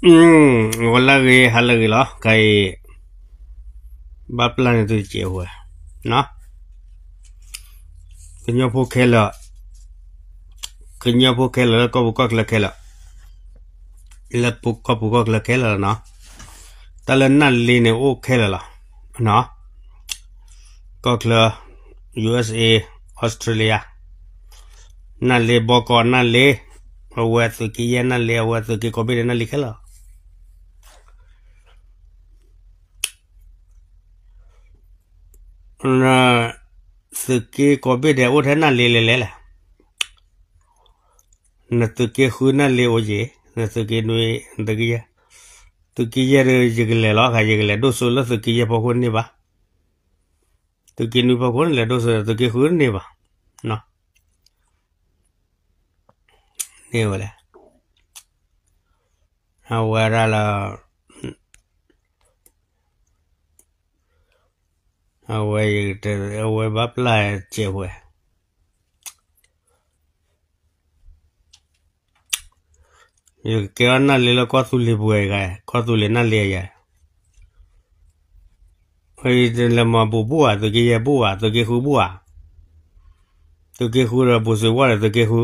ဂီၤလၢဂ့ၤ ဟါလၢဂ့ၤလီၤ ခဲအံၤ ဘၣ်ပျၢ်န့ၢ်သုတစဲးဝဲ, ကညီဖိခဲလၢာ်, ကညီဖိခဲလၢာ်လၢကီၢ်ပူၤကီၢ်ချၢခဲလၢာ်, လၢကီၢ်ပူၤကီၢ်ချၢခဲလၢာ်လီၤနီၤ, တၢ်လၢနၢ်လ့န့ၣ်အိၣ်ခဲလၢာ်လီၤ, ကီၢ်ချၢ ယူႇအႅတ်ႉသ်ဢေး အီစထြ့လယါ, နၢ်လ့ဘီကီးနၢ်လ့, အဝဲသုးက့ယဲၢ်နၢ်လ့ အဝဲသုးက့ကိးဘ့ၣ်ဒဲးနၢ်လ့အဝဲသုးက့ကိးဘ့ၣ်ဒဲးနၢ်လ့ခဲလၢာ်, သုးက့ကိးဘ့ၣ်ဒဲးအိၣ်ထဲနၢ်လ့လဲၤလဲၤလဲၣ်, နသုးက့ဃုနၢ်လ့အိၣ်က့ၤ, နသုးက့နွံ, သုးက့ယဲၢ်, သုးက့ယဲၢ်ဒီးယကလဲၤလီၤခါ ယကလဲၤဒိၣ်စိလၢသုးက့ယဲၢ်ဖီခိၣ်န့ၢ်ဘၣ်, သုးက့နွံဖီခိၣ်န့ၣ်လဲၤဒိၣ်စိ သုးက့ဃုန့ၢ်ဘၣ်, န့ၢ်ဝဲလဲၣ်, အဝဲဒၣ်လၢ အဝဲ အဝဲဘၣ်ပျၢ်စဲးဝဲ ယကကဲအီၤနၢ်လ့လၢကီၢ်သူလ့ၤပှဲၤဂၤ, ကီၢ်သူလ့ၤနၢ်လ့အယၤ, လဲၤမၤဘူၣ်ဘူၣ်ဧါ, သုးက့ယဲၢ်ဘူၣ်ဧါ, သုးက့ဃုဘူၣ်ဧါ, သုးက့ဃုဒီးပူၤစ့ဝါဒီးသုးက့ဃု,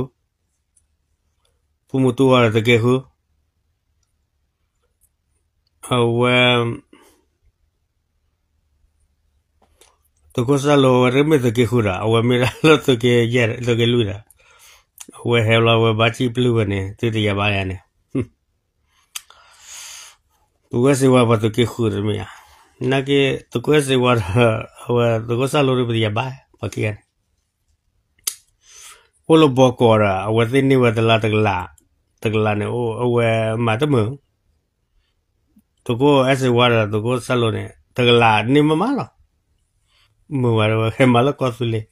ပူၤမူတူၢ်ဝါဒီးသုးက့ဃု, အဝဲ သုးခိၣ်စၢ်လိၤဝဲတမ့ၢ်သုးက့ဃုဒီး အဝဲမ့ၢ်ဒၣ်လၢသုးက့ယဲၢ် သုးက့လွံၢ်ဒီး အဝဲဟဲလီၤဝဲဘၣ်စံၣ်ပျုၢ်ဝဲန့ၣ် သုတယၤဘၣ်ယၤန့ၣ် သုးက့စ့ဝါပှၤသုးက့ဃုတမ့ၢ်ဧါ, နာ်က့ သုးက့စ့ဝါဒီး အဝဲသုးခိၣ်စၢ်လိၤဒ်ပတယၤဘၣ် ပှၤခံဂၤန့ၣ် အိၣ်လၢဘီကီးဒီး အဝဲသ့ၣ်န့ၢ်ဝဲတလါတကလး, တကလးန့ၣ် အဝဲမၤတမုာ် သုးခိၣ်အဲၣ်စ့ဝါဒီးသုးခိၣ်စၢ်လိၤန့ၣ် တကလးန့ၢ်မးမးလီၤ. မုာ်ဝဲဒၣ်ဝဲဟဲမၤလၢကီၢ်သူလ့ၤ,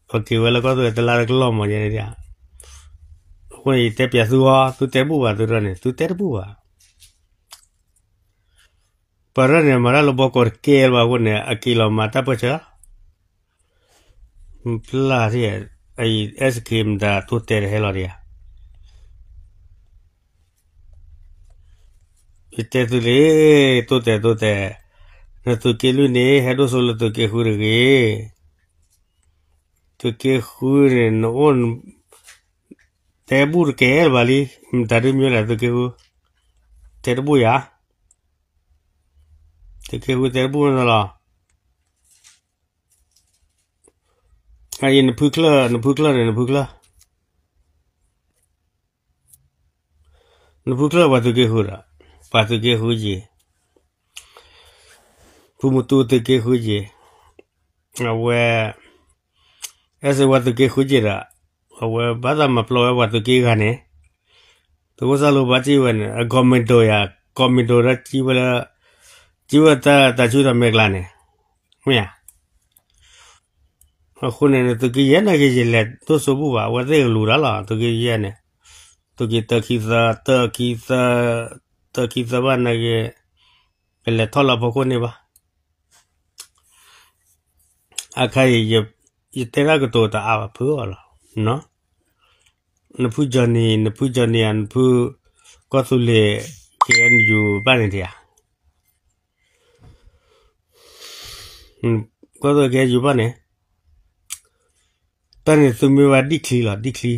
ပက့ၤဝဲလၢကီၢ်သူလ့ၤတလါတကလီၢ်မးယဲန့ၣ်, အဃိန့ၣ် ယတဲပျးသုအီၤ သုတဲတဘူၣ်ဘၣ်သုရၢၢ်န့ၣ် သုတဲတဘူၣ်ဘၣ်. ပှၤရၢၢ်န့ၣ် မၤတၢ်လၢဘီကီးတကဲလၢၤဘၣ်အဃိန့ၣ် အက့ၤလီၤမၤတၢ်ပၢၢ်ဆၢ ဖျါထံၣ် အဲၣ်စခ့မတၤတိၢ်တဲာ်တဟဲလီၤဒံးဧါ. ယတဲသုလံ, တိၢ်တဲာ်တိၢ်တဲာ်, နသုးက့လွံၢ်န့ၣ် ဟဲဒိၣ်စိလၢသုးက့ဃုတဂ့ၤ. သုးက့ဃုန့ၣ် နအိၣ် တဲဘူၣ်တကဲလၢၤဘၣ်လံ, မတၤဒုးမ့ၢ်လဲၣ်သုးက့ဃု, တဲတဘူၣ်ယၤ, သုးက့ဃုတဲတဘူၣ်န့ၣ်လီၤ. အအံၤနဖုချၢၣ် နဖုချၢၣ်န့ၣ် နဖုချၢၣ်, နဖုချၢၣ်ပှၤသုးက့ဃုဒီး, ပှၤသုးက့ဃုက့ၤ, ဖုမူတူသုးက့ဃုက့ၤ, အဝဲ အဲၣ်စ့ဝါသုးက့ဃုက့ၤဒီး, အဝဲဘၣ်သးမၤပျီဝဲပှၤသုးက့ဂၤန့ၣ်, သုးခိၣ်စၢ်လိဘၣ်စံၣ်ဝဲန့ၣ် အကီၢ်မ့ၢ်ဒိၣ်ယၤ, ကီၢ်မ့ၢ်ဒိၣ်ဒီးစံၣ်ဝဲလၢ, စံၣ်ဝဲတၢ်တၢ်ဆူၣ်တၢ်မဲာ်ကျါန့ၣ်, မ့ၢ်ဧါ. အဃိန့ၣ် သုးက့ယဲၢ်န့ၣ်က့ၤ ယလဲၤဒိၣ်စိဘူၣ်ဘၣ်, အဝဲသ့ၣ်ကလူၤတၢ်လီၤ သုးက့ယဲၢ်န့ၣ်, သုးက့တၢခံသၢ, တၢခံသၢ, တၢခံသၢဘၣ်န့ၣ်က့ၤ, ကလဲၤထီၣ်လၢဖီခိၣ်န့ၣ်ဘၣ်. အခါအံၤ ယတဲတၢ်ကတိၤတအါဘၣ်ဖုအီၤလီၤ. နဖုကၠီနံၤ, နဖုကၠီနံၤဧါ, နဖုကီၢ်သူလ့ၤ ခ့ၣ်အဲၣ်ယူၣ်ဘၣ်န့ၣ်ဒံးဧါ. ကီၢ်သူလ့ၤခ့ၣ်အဲၣ်ယူၣ်ဘၣ်န့ၣ်, တၢ်န့ၣ်သုမ့ၢ်ဝဲဒံၣ်ချံလီၤ, ဒံၣ်ချံ.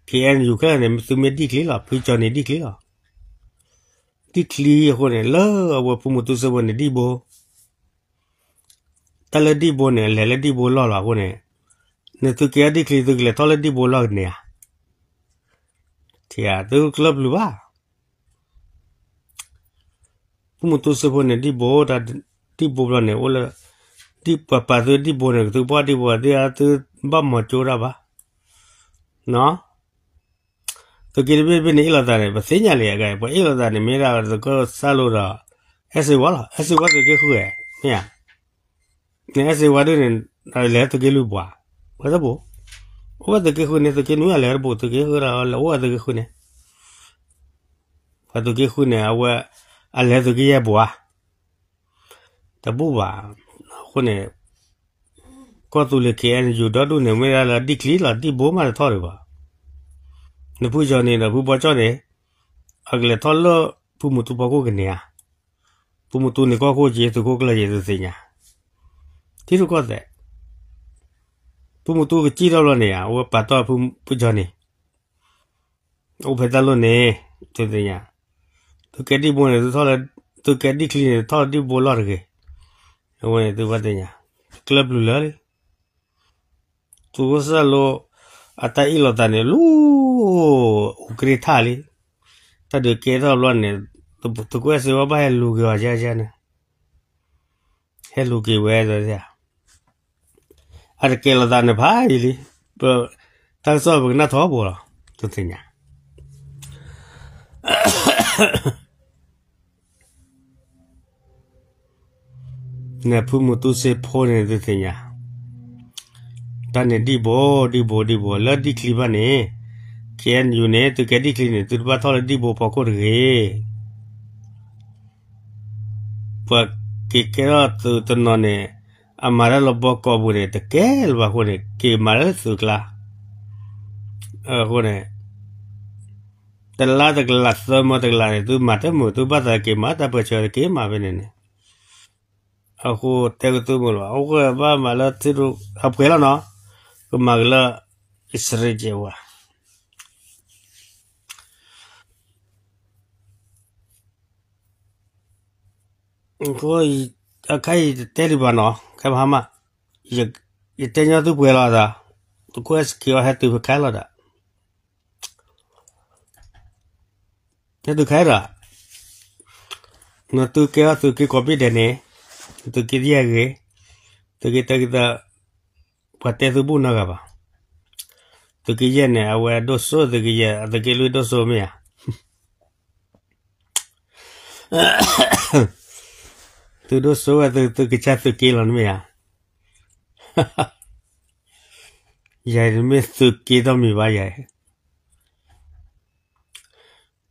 ခ့ၣ်အဲၣ်ယူၣ်ခဲလၢာ်န့ၣ် သုမ့ၢ်ဒံၣ်ချံလီၤ, ဖုကၠီနံၤဒံၣ်ချံလီၤ. ဒံၣ်ချံအဃိန့ၣ် လၢအဝဲဖုမူတူစ့ဖိန့ၣ် ဒံၣ်ဘိ တၢ်လၢဒံၣ်ဘိန့ၣ် အလဲၤလၢဒံၣ်ဘိလီၢ်လီၤအဃိန့ၣ်, နသုက့ၤအီၤဒံၣ်ချံ သုကလဲၤထီၣ်လၢဒံၣ်ဘိလီၢ်ကန့ၣ်ဧါ. ထံၣ်ဧါ, သုကျၢၢ်ပျုၤဘၣ်. ဖုမူတူစ့ဖိန့ၣ် ဒံၣ်ဘိ, ဒံၣ်ဘိဘျီန့ၣ် အိၣ်လၢ, ဒ်ပှၤပာ်သုဒံၣ်ဘိန့ၣ် သုပှၢ်ဒံၣ်ဘိ သုသုဘၣ်မၤကၠိတၢ်ဘၣ်. သုးက့တဘ့ၣ်တဘ့ၣ်န့ၣ် အ့ၣ်လိာ်သးန့ၣ် ပသ့ၣ်ညါလံ, ပှၤအ့ၣ်လိာ်သးန့ၣ် မ့ၢ်ဒၣ်သုးခိၣ်စၢ်လိဒီး အဲၣ်စ့ဝါလီၤ, အဲၣ်စ့ဝါသုးက့ဃုဧါ, မ့ၢ်ဧါ. နအဲၣ်စ့ဝါဒ်န့ၣ် လဲၤသုးက့လွံၢ်ပှၤ, ဝဲသ့ၣ်ဘိ, အိၣ်ဝဲသုးက့ဃုန့ၣ် သုးက့နွံအလဲၤတဘိ, သုးက့ဃုဒီးလဲၤအိၣ်ဝဲသုးက့ဃုန့ၣ်, ပှၤသုးက့ဃုန့ၣ် အဝဲ, အလဲၤသုးက့ယဲၢ်ပှၤ တဘူၣ်ဘၣ်. အဃိန့ၣ် ကီၢ်သူလ့ၤ ခ့ၣ်အဲၣ်ယူၣ် ဒီဒူၣ်န့ၣ် မ့ၢ်ဒၣ်လၢဒံၣ်ချံလီၤ, ဒံၣ်ဘိမးတထီၣ်ဒံးဘၣ်. နဖုကၠီနံၤဒီးဖုဘီကၠီန့ၣ်, အကလဲၤထီၣ်လၢဖုမူတူဖီခိၣ်ကန့ၢ်ဧါ, ဖုမူတူန့ၣ်ကီၢ်ခိၣ်က့ သုးခိၣ်ကျၢၢ်က့ သုသ့ၣ်ညါ, ထံရူၢ်ကီၢ်သဲး, ဖုမူတူကစံၣ်ထီၣ်ဘျီန့ၣ်ဧါ, အဝဲပာ်တီၢ်ဖုကၠီန့ၣ် အိၣ်ဖဲတၢ်လီၢ်န့ၣ်, သုသ့ၣ်ညါ, သုကဲဒံၣ်ဘိန့ၣ် သုထီၣ်လၢ, သုကဲဒံၣ်ချံန့ၣ် ထီၣ်လၢဒံၣ်ဘိလီၢ်တဂ့ၤ, အဝဲန့ၣ်သုဘၣ်သ့ၣ်ညါ, ကျၢၢ်ပျုၤလၢာ်လံ သုးခိၣ်စၢ်လိ အတၢ်အ့ၣ်လိာ်သးန့ၣ် လူၤ အိၣ်ကရ့ၣ်ထၣ်လံ, တၢ်ဒုးကဲထီၣ်ဘျီန့ၣ်, သုးခိၣ်အဲၣ်စ့ဝဲဘၣ်ဟဲလူၤက့ၤအီၤယါယါန့ၣ်, ဟဲလူၤက့ၤဝဲ, အတကဲလိာ်သးန့ၣ်ဖးယံာ်လံ, တၢ်ကစီၣ်ပကနၣ်ထီဘိလီၤ, သုသ့ၣ်ညါ န့ၣ်ဖုမူတူစ့ဖိန့ၣ် သုသ့ၣ်ညါ, တၢ်န့ၣ်ဒံၣ်ဘိ, ဒံၣ်ဘိ, ဒံၣ်ဘိ, လၢဒံၣ်ချံဘၣ်န့ၣ်, ခဲအံၤန့ၣ် သုကဲဒံၣ်ချံန့ၣ် သုတဘၣ်ထီၣ်လၢဒံၣ်ဘိဖီခိၣ်တဂ့ၤ, ပှၤက့ၤကဲထီၣ်သုးတနီၤန့ၣ်, အမၤတၢ်လၢဘီကီးပူၤန့ၣ် တကဲလၢၤဘၣ်အဃိန့ၣ် က့ၤမၤလၢသုးကျါ, အဃိန့ၣ် တလါတကလးသၢမၢတကလးန့ၣ် သုမၤတမုာ် သုဘၣ်သးက့ၤမၤတၢ်ပၢၢ်ဆၢတက့ၤမၤဖဲန့ၣ်န့ၣ်, အဃိတဲကသုမုာ်လီၤ, အဃိဘၣ်မၤလၢထံရူၢ်အပှဲၤလီၤနီၤ, ကမၤက့ၤလၢ အံၣ်စရ့လးဝဲ အဃိ အခါအံၤတတဲဒံးဘၣ်နီၤ, ခဲမဟါမး, ယတဲညီသုပှဲၤလီၤသး, သုးခိၣ်အဲၣ်စ့အီၤဟဲတုၤဖဲခါလီၤဒီး, ဟဲတုၤခါဒီး, နသုကဲအီၤသုးက့ကိးဘ့ၣ်ဒဲးန့ၣ်, သုးက့ယဲၢ်ဂ့ၤ, သုးက့တၢ်က့တၢ်, ပှၤတဲသုဘူၣ်နီတဂၤဘၣ်, သုးက့ယဲၢ်န့ၣ် အဝဲဒိၣ်စိသုးက့ယဲၢ် အသုးက့လွံၢ်ဒိၣ်စိမ့ၢ်ဧါ သုဒိၣ်စိဝဲ သုကစၢ်သုးက့လီၤနမ့ၢ်ဧါ, ယၤအံၤတမ့ၢ်သုးက့ဒီးမံၤဘၣ်ယၤအံၤ,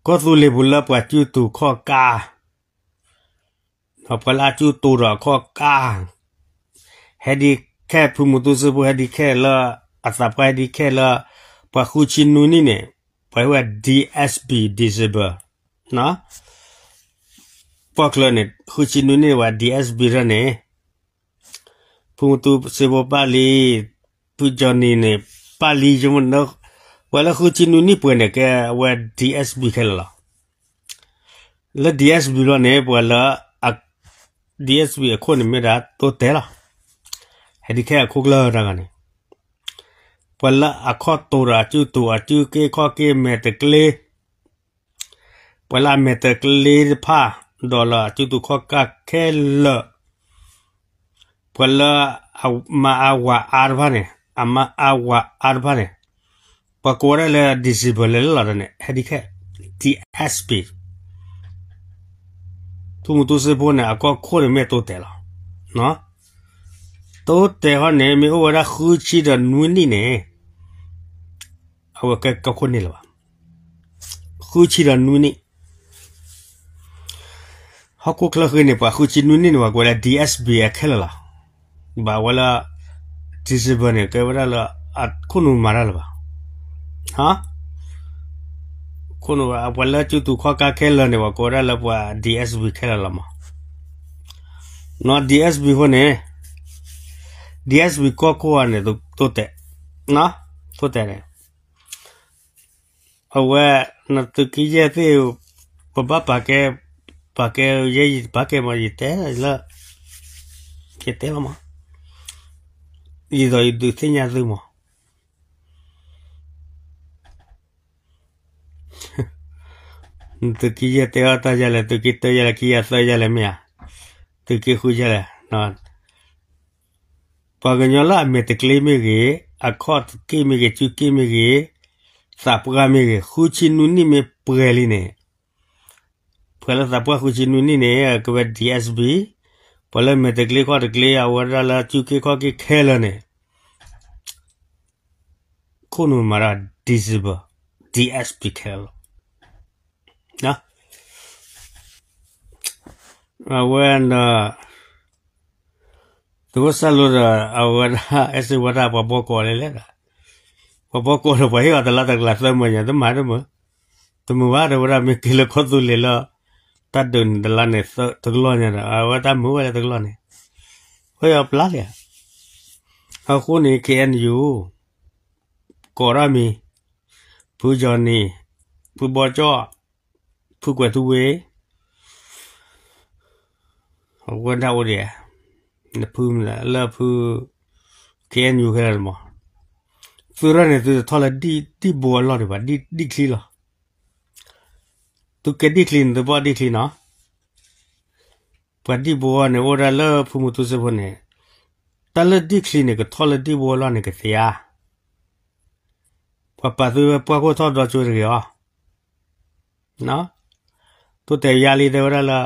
ကီၢ်သူလ့ၤပူၤလၢပှၤကၠူတူာ်ခီၣ်ကါ, ဒီးပှၤလၢအကၠူတူာ်ဒီးအခီၣ်ကါ, ဟဲဒံးခဲဖုမူတူစ့ဖိ ဟဲဒံးခဲလၢ, အသးပှၢ်ဟဲဒံးခဲလၢ, ပှၤဃုဆံနွံနံၣ်န့ၣ်, ပှၤဟဲဝဲ DSB December, ပီၣ်ချၢန့ၣ် ဃုဆံနွံနံၣ်ဝဲ DSB ရၢန့ၣ် ဖုမူတူစ့ဖိပာ်လံ, ဖုကၠီနံၤန့ၣ် ပာ်လံ, ပှၤလၢဃုဆံနွံနံၣ်ပှဲၤန့ၣ် ကဲအဝဲ DSB ခဲလၢာ်လီၤ. လၢ DSB ဘျီန့ၣ် ပှၤလၢ DSB အခိၣ်န့ၣ်မ့ၢ်ဒၣ်တိတဲလီၤ. ဟဲဒံးခဲအခိၣ်ကျၢၢ်တၢ်ဂၤန့ၣ်, ပှၤလၢအခီၣ်တိာ်ဒီးအကၠူတူာ် အကၠူက့ခီၣ်က့မဲာ်တကျ့ ပှၤလၢအမဲာ်တကျ့တဖၣ်, ဒီးလၢအကၠူတူာ်ခီၣ်ကၢ်ခဲလၢာ်, ပှၤလၢအမၤအဝၤအါတဖၣ်န့ၣ်, အမၤအဝၤအါတဖၣ်န့ၣ်, ပှၤကိးဝဲဒၣ်လၢ December လဲၤလၢလီၤဒီးန့ၣ် ဟဲဒံးခဲ DSB ဖုမူတူစ့ဖိန့ၣ် အကီၢ်ခိၣ်န့ၣ်မ့ၢ်တိတဲာ်လီၤ. တိတဲာ်ဟီန့ၣ် မ့ၢ်အိၣ်ဝဲဒၣ်ဃုဆံဒီးနွံနံၣ်န့ၣ်, အဝဲကဲကီၢ်ခိၣ်န့ၣ်လၢၤဘၣ်. ဃုဆံဒီးနွံနံၣ် ဟီၣ်ခိၣ်ချၢဃ့န့ၣ် ပှၤဃုဆံနွံနံၣ်န့ၣ် ပှၤကိးဝဲဒၣ် DSB အခဲလၢာ်လီၤ. ဘၣ်ဝဲလၢ December န့ၣ် ကဲဝဲဒၣ်လၢ အခိၣ်နူာ်မၤတၢ်လၢၤဘၣ်. ခိၣ်နူာ် ပှၤလၢကၠူတူာ်ခီၣ်ကၢ်ခဲလၢာ်န့ၣ် ပှၤကိးဝဲဒၣ်လၢပှၤ DSB ခဲလၢာ်လီၤမး. နီၢ် DSB အဃိန့ၣ်, DSB ကီၢ်ခိၣ်န့ၣ် တိတဲာ်, တိတဲာ်န့ၣ် အဝဲ နသုးက့ယဲၢ်သ့ၣ်, ပဘၣ်ပာ်ကဲ, ပာ်ကဲယဲၢ်ယပာ်ကဲမး ယတဲလၢ, ယတဲလီၤမး, ယသိးယဒုးသ့ၣ်ညါသုမး, နသုးက့ယဲၢ်တဲအီၤတၢ်ယၤလဲၣ်, သုးက့တၢယၤလဲၣ်, ခံယၤသၢယၤလဲၣ်မ့ၢ်ဧါ, သုးက့ဃုယၤလဲၣ် ပှၤကညီလၢအမဲာ်တကျ့မ့ၢ်ဂ့ၤ, အခီၣ်တက့ၢ်မ့ၢ်ဂ့ၤ, ကၠူက့ၢ်မ့ၢ်ဂ့ၤ, သးပှၢ်မ့ၢ်ဂ့ၤ, ဃုဆံနွံနံၣ်မ့ၢ်ပှဲၤလံန့ၣ်, ပှၤလၢသးပှၢ်ဃုဆံနွံနံၣ်န့ၣ် ကဲဝဲ DSB, ပှၤလၢမဲာ်တကျ့ခီၣ်တကျ့ အဝဲဒၣ်လၢကၠူက့ၢ်ခီၣ်က့ၢ်ခဲလၢာ်န့ၣ် ခိၣ်နူာ်မၤတၢ် December, DSB ခဲလၢာ်လီၤ. အဝဲဒီး သုးခိၣ်စၢ်လိဒီး အဝဲဒၣ် အဲၣ်စ့ဝဲဒၣ် ပှၤဘီကီးလဲၣ်လဲၣ်ဒီး, ပှၤဘီကီးဒီး ပှၤဟ့ၣ်အီၤတလါတကလးသၢမၢညါ တမၤတမုာ်, တမုာ်ဘၣ် တဲဝဲဒၣ် မ့ၢ်က့ၤလၢကီၢ်သူလ့ၤလၢ တၢ်ဒုးန့ၣ်တလါန့ၣ် တကလီၢ်ညါဒီး အဝဲတၢ်မုာ်ဝဲလၢတကလီၢ်န့ၣ် ဝဲအပျၢ်လံ. အဃိန့ၣ် KNU ကိးထီၣ်မံၤ ဖုကၠီနံၤ, ဖုဘီကၠီၣ်, ဖုကွဲးထူဝ့, အဝဲဒၣ်အိၣ်ဒံး, နဖုမနုၤလၢဖု KNU ခဲလၢာ်မး, သုရၢၢ်န့ၣ် သုတထီၣ်လၢဒံၣ်ဘိအလီၢ်ဒံးဘၣ်, ဒံၣ်ချံလီၤ. သုကဲဒံၣ်ချံန့ၣ် သုဘီၣ်ဒံၣ်ချံနီၤ. ပှၤဒံၣ်ဘိအီၤန့ၣ် အိၣ်ဒၣ်လၢဖုမူတူစ့ဖိန့ၣ်, တၢ်လၢဒံၣ်ချံန့ၣ် ကထီၣ်လၢဒံၣ်ဘိအလီၢ်န့ၣ်ကသ့ဧါ. ပှၤပာ်သုဝဲပှၢ်ခိၣ်ထီၣ်ဒီကၠိတဂ့ၤအီၤ. တိၢ်တဲာ်ယါလံတဲဝဲဒၣ်လၢ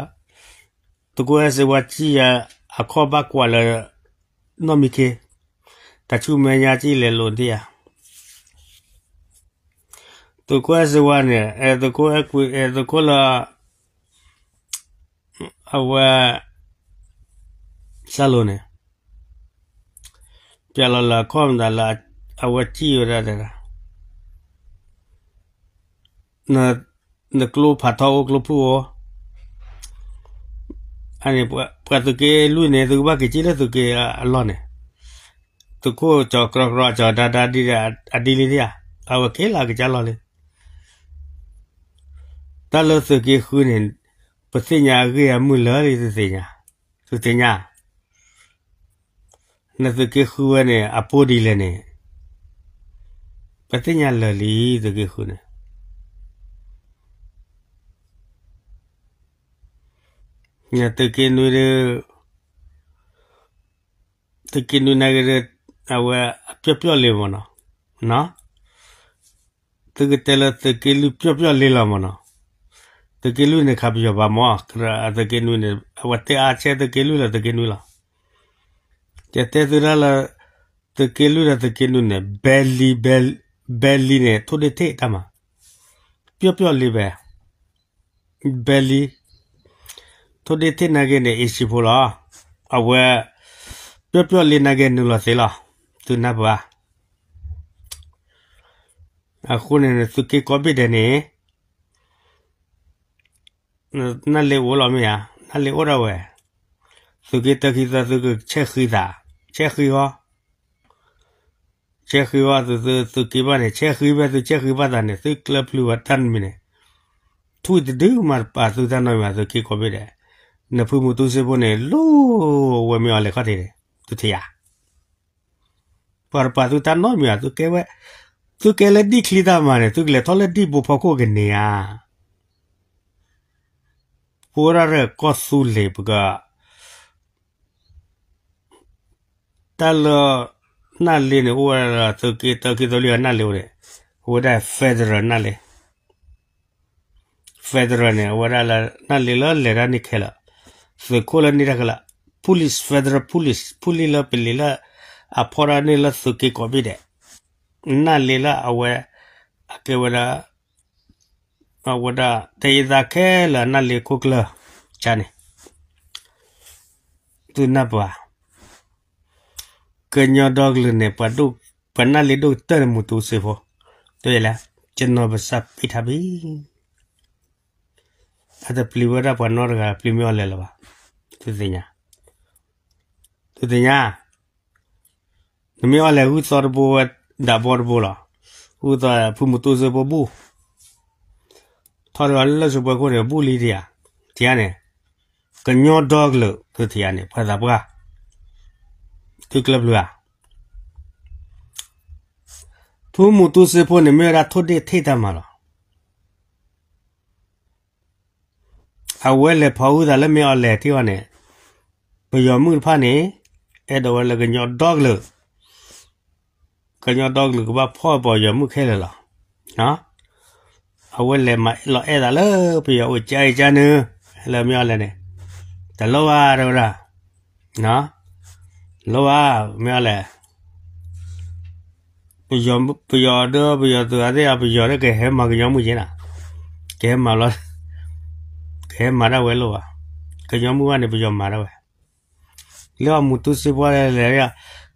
သုးခိၣ်အဲၣ်စ့ဝါစံၣ်ယၤ အခီၣ်ဘၣ်ကွၢ်လၢ နီၢ်မံခ့, တၢ်ဆူၣ်မဲာ်ညါစံၣ်လဲၤလိာ်ဒံးဧါ. သုးခိၣ်အဲၣ်စ့ဝါန့ၣ် အဲ သုးခိၣ်အဲၣ်ကွံ အဲ သုးခိၣ်လၢ အဝဲ စၢ်လိၤန့ၣ် ပျဲလီၤလၢအခီၣ်မတၤလၢ အဝဲစံၣ်ဝဲဒၣ်တဲဒၣ် နကျိဖးထီအိၣ်ကျိဖုၣ်အိၣ်, အန့ၣ် ပှၤသုးက့လွံၢ်န့ၣ် သုကဘၣ်က့ၤစံၣ်လၢသုးက့အလီၢ်န့ၣ်, သုးခိၣ်ကၠီၤကြီကြီကၠီၤဒါဒါဒ်အဒ်လံဒံးဧါ, အဝဲက့ၤလီၤကစၢ်လီၢ်လံ. တၢ်လၢသုးက့ဃုန့ၣ် ပသ့ၣ်ညါအဂ့ၢ်အမုၢ်လၢာ်လံ သုသ့ၣ်ညါ, သုသ့ၣ်ညါ နသုးက့ဃုဝဲန့ၣ် အပိဒ်လဲၣ်န့ၣ် ပသ့ၣ်ညါလၢာ်လံ သုးက့ဃုန့ၣ်. သုးက့နွံဒီး သုးက့နွံနာ်က့ဒီး အဝဲအပျီၣ်ပျီၣ်လံမ့ၢ်နီၤ. သုကတဲလၢသုးက့လွံၢ်ပျီၣ်ပျီၣ်လံလီၤမ့ၢ်နီၤ. သုးက့လွံၢ်န့ၣ်ခးပယီၤဘၣ်မ့ၢ် သုးက့နွံန့ၣ် အဝဲတဲအါဆဲသုးက့လွံၢ်လီၤ သုးက့နွံလီၤ. ယတဲသုဒၣ်လၢ သုးက့လွံၢ်ဒီးသုးက့နွံန့ၣ် ဘဲလံ ဘဲလံန့ၣ် ထိၣ်ဒ့ထ့ၣ်တၢ်မၤ ပျီၣ်ပျီၣ်လံဘဲ ဘဲလံ ထိၣ်ဒ့ထ့ၣ်နာ်က့န့ၣ် အ့ၣ်စံဖိလီၤ. အဝဲ ပျီၣ်ပျီၣ်လံနာ်က့နုာ်လီၤသ့လီၤ. သုနၢ်ပၢၢ်ဧါ. အဃိန့ၣ် သုးက့ကိးဘ့ၣ်ဒဲးန့ၣ် နၢ်လ့အိၣ်လီၤမ့ၢ်ဧါ, နၢ်လ့အိၣ်ဒၣ်ဝဲ, သုးက့တၢခံသၢသုကဆဲးဃံသး, ဆဲးဃံဃီ, ဆဲးဃံဃီသုသုသုးက့ဘၣ်န့ၣ် ဆဲးဃံဖဲသုဆဲးဃံဘၣ်သးန့ၣ် သုကျၢၤပျုၤဝဲတၢ်မံၤန့ၣ်, ထွံၣ်တဒုမၤတပာ်သုတၢ်နီတမံၤ သုးက့ကိးဘ့ၣ်ဒဲး, နဖုမူတူစ့ဖိန့ၣ် လိၣ်ဝဲမ့ၢ်အီၤလဲၤခီၣ်ထံးန့ၣ် သုထံၣ်ဧါ. ပှၤတပာ်သုတၢ်နီတမံၤဧါ, သုကဲဝဲ, သုကဲလၢဒံၣ်ချံတၢ်မၤန့ၣ် သုကလဲၤထီၣ်လၢဒံၣ်ဘိဖီခိၣ်ကန့ၢ်ဧါ. ပဝဲဒၣ်ရဲၣ်ကီၢ်သူလ့ၤပက တၢ်လၢ နၢ်လ့န့ၣ် အိၣ်ဝဲဒၣ်လၢသုးက့တၢခံသၢလွံၢ်အနၢ်လ့အိၣ်န့ၣ်, အဝဲဒၣ် federal နၢ်လ့ federal န့ၣ် အဝဲဒၣ်လၢနၢ်လ့လၢလဲၤတၢ်န့ၣ်ခဲလၢာ်, သုးခိၣ်လၢန့ၢ်တၢ်ခဲလၢာ်, police, federal police, police လၢပလံၤလၢ အဖီၣ်တၢ်န့ၢ်လၢသုးက့ကိးဘ့ၣ်ဒဲး, နၢ်လ့လၢအဝဲ အကဲဝဲဒၣ် အဝဲဒၣ်တၢ်အံၤသးခဲလၢာ်အနၢ်လ့ခိၣ်ကျၢၢ် ကန့ၣ် သုနၢ်ပၢၢ်ဧါ. ကညီဒီကလုာ်န့ၣ် ပှၤနၢ်လ့ဒိၣ်ကတၢၢ်န့ၣ် မူတူစ့ဖိ, တဲလဲၣ်, ကနီၤပစၢ်ပံးထါဘံ, အတပျံၤဝဲဒၣ်ပှၤနီတဂၤ ပျံၤမ့ၢ်အီၤလဲၤလၢၤဘၣ်, သုသ့ၣ်ညါ, သုသ့ၣ်ညါ နမ့ၢ်အီၤလဲၤဂုၢ်သီတဘိဝဲ ဒၣ်ဘီတဘိလီၤ, ဂုၢ်သီဖုမူတူစ့ဖိဘူၣ်, ထီၣ်ဒၣ်လၢစပွဲခိၣ်န့ၣ် ဘူၣ်လံထံဧါ, ထံဧါန့ၣ်, ကညီဒီကလုာ် သုထံဧါန့ၣ် ပှၤသးပှၢ်, သုကျၢၤပျုၤဧါ. ဖုမူတူစ့ဖိန့ၣ် မ့ၢ်ဝဲဒၣ်ထိၣ်ဒ့ၣ်ထ့ၣ်တၢ်မၤလီၤ. အဝဲလဲၤဖီၣ်ဂုၢ်သးလၢမ့ၢ်အီၤလဲၤထံအီၤန့ၣ်, ပယီၤမုၣ်တဖၣ်န့ၣ် အဲၣ်ဒိးဝဲလၢကညီဒီကလုာ်, ကညီဒီကလုာ်ကဘၣ်ဖီၣ်ပယီၤမုၣ်ခဲလၢာ်လီၤ. အဝဲလဲၤမၤလီၤအဲၣ်သးလၢပယီၤအိၣ်ကါအံၤကါနုၤ, လၢမ့ၢ်အီၤလဲၤန့ၣ်, တလိၣ်ဘၣ်တဲဝဲဒၣ်, လိၣ်ဘၣ်, မ့ၢ်အီၤလဲၤ ပယီၤဒီးပယီၤသုးအသ့ၣ် ပယီၤဒီးကဟဲမၤကညီမုၣ်က့နၤ, ကဟဲမၤလီၤ, ကဟဲမၤဒၣ်ဝဲလိၣ်ဘၣ်, ကညီမုၣ်ဘၣ်န့ၣ် ပယီၤမၤဒၣ်ဝဲ, လၢအမူတူစ့ဖိလဲၤ,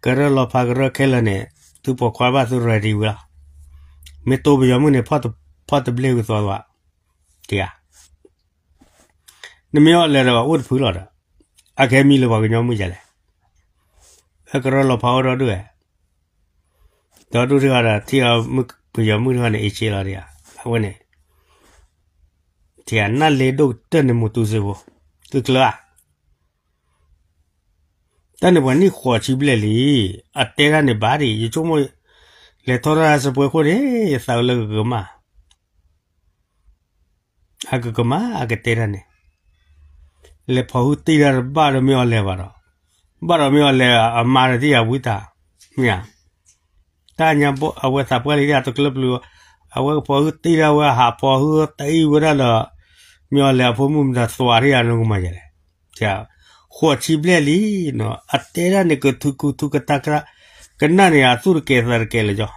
ကရၢလီၤဖးကရၢခဲလၢာ်န့ၣ်, သုပိာ်ခွါဘၣ်သု ready ဝံၤလီၤ, မ့ၢ်တိပယီၤမုၣ်န့ၣ် ဖီၣ်တဘျ့ဝံၤသီသး တယၤ နမ့ၢ်အီၣ်လဲၤဒီးအိၣ်တဖုလီၤဒီး အကဟဲမံလၢပှၤကညီမုၢ်ယဲလဲၣ်. အကရၢလီၤဖးအိၣ်ဒီးဒုးဝဲ ဒီးဒုးတဂၤဒီး ထံၣ်အီၤပယီၤမုၣ်တဂၤန့ၣ် အ့ၣ်က့လီၤဒံးဧါ အဝဲန့ၣ် ထံၣ်အနၢ်လ့ဒိၣ်ကတၢၢ်န့ၣ် မိၢ်တူစ့ဖိ သုကျၢၤဧါ တၢ်န့ၣ်ပှၤနံၣ်ဃိးဆံဘျဲၣ်လံ, အတဲတၢ်န့ၣ်ဘၣ်ဒံး ယဆိကမိၣ် လဲၤထီၣ်တၢ်စပွဲခိၣ်န့ၣ် ယသးလၢကကမၣ် အကကမၣ် အကတဲတၢ်န့ၣ် လဲၤဖီၣ်ဟုတ့ၢ်တၢ်တဘၣ်ဒီးမ့ၢ်အီၤလဲၤဘၣ်ဒီး ဘၣ်ဒီးမ့ၢ်အီၤလဲၤအမါဒီးတ့ၢ်ယၤဝံတၢ် မ့ၢ်ဧါ တၢ်ညါဘိ အဝဲသးပှၢ်လံတၢ်တကျၢၤပျုၤ အဝဲကဖီၣ်ဟုတ့ၢ်တၢ်ဝဲဟးဖီၣ်ဟုတ့ၢ်ဝဲဒၣ်ဒီး မ့ၢ်အီၤလဲၤအဖိမုၣ်မတၤသွးတ့ၢ်ယၤနကမၤယဲလဲၣ် ဃိးဆံဘျဲၣ်လံနီၤ အတဲဒၣ်န့ၣ် ကထူကထူကတၢ်ကရၢ ကနၣ်န့ၣ် အသူၣ်တကဲၤသးတကဲၤလၢၤကၠီ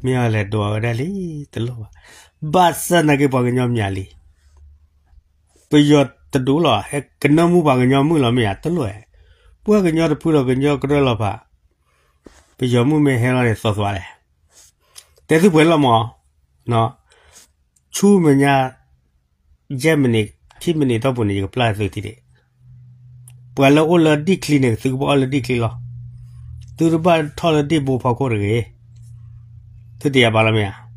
မ့ၢ်အီၤလဲၤဒိးဝဲဒၣ်လံ တလိၣ်ဘၣ်. ဘၣ်ဆၣ်နာ်က့ပှၤကညီမၠးလံ ပယီၤတဒိၣ်လီၤ ဟဲကနၢမူပှၤကညီမုၣ်လီၤမ့ၢ်ဧါ တလိၣ်ဧါ. ပှၤကညီတဖုဒီးကညီကရၢလီၤဖး ပယီၤမုၣ်မ့ၢ်ဟဲလီၤန့ၣ် သွဲသွဲလဲၣ်. တဲသုပှဲၤလီၤမး ဆူမဲာ်ညါ ယဲၢ်မံးနံး ခံမံးနံးတီၢ်ပူၤန့ၣ် ယကပျၢ်သုထံၣ်ဒံး ပှၤလၢအိၣ်လၢဒ့ၣ်ချံန့ၣ် သုကဘၣ်အိၣ်လၢဒ့ၣ်ချံလီၤ. သုတဘၣ်ထီၣ်လၢဒ့ၣ်ဘိဖီခိၣ်တဂ့ၤ. သုတယၤဘၣ်လီၤမ့ၢ်ဧါ.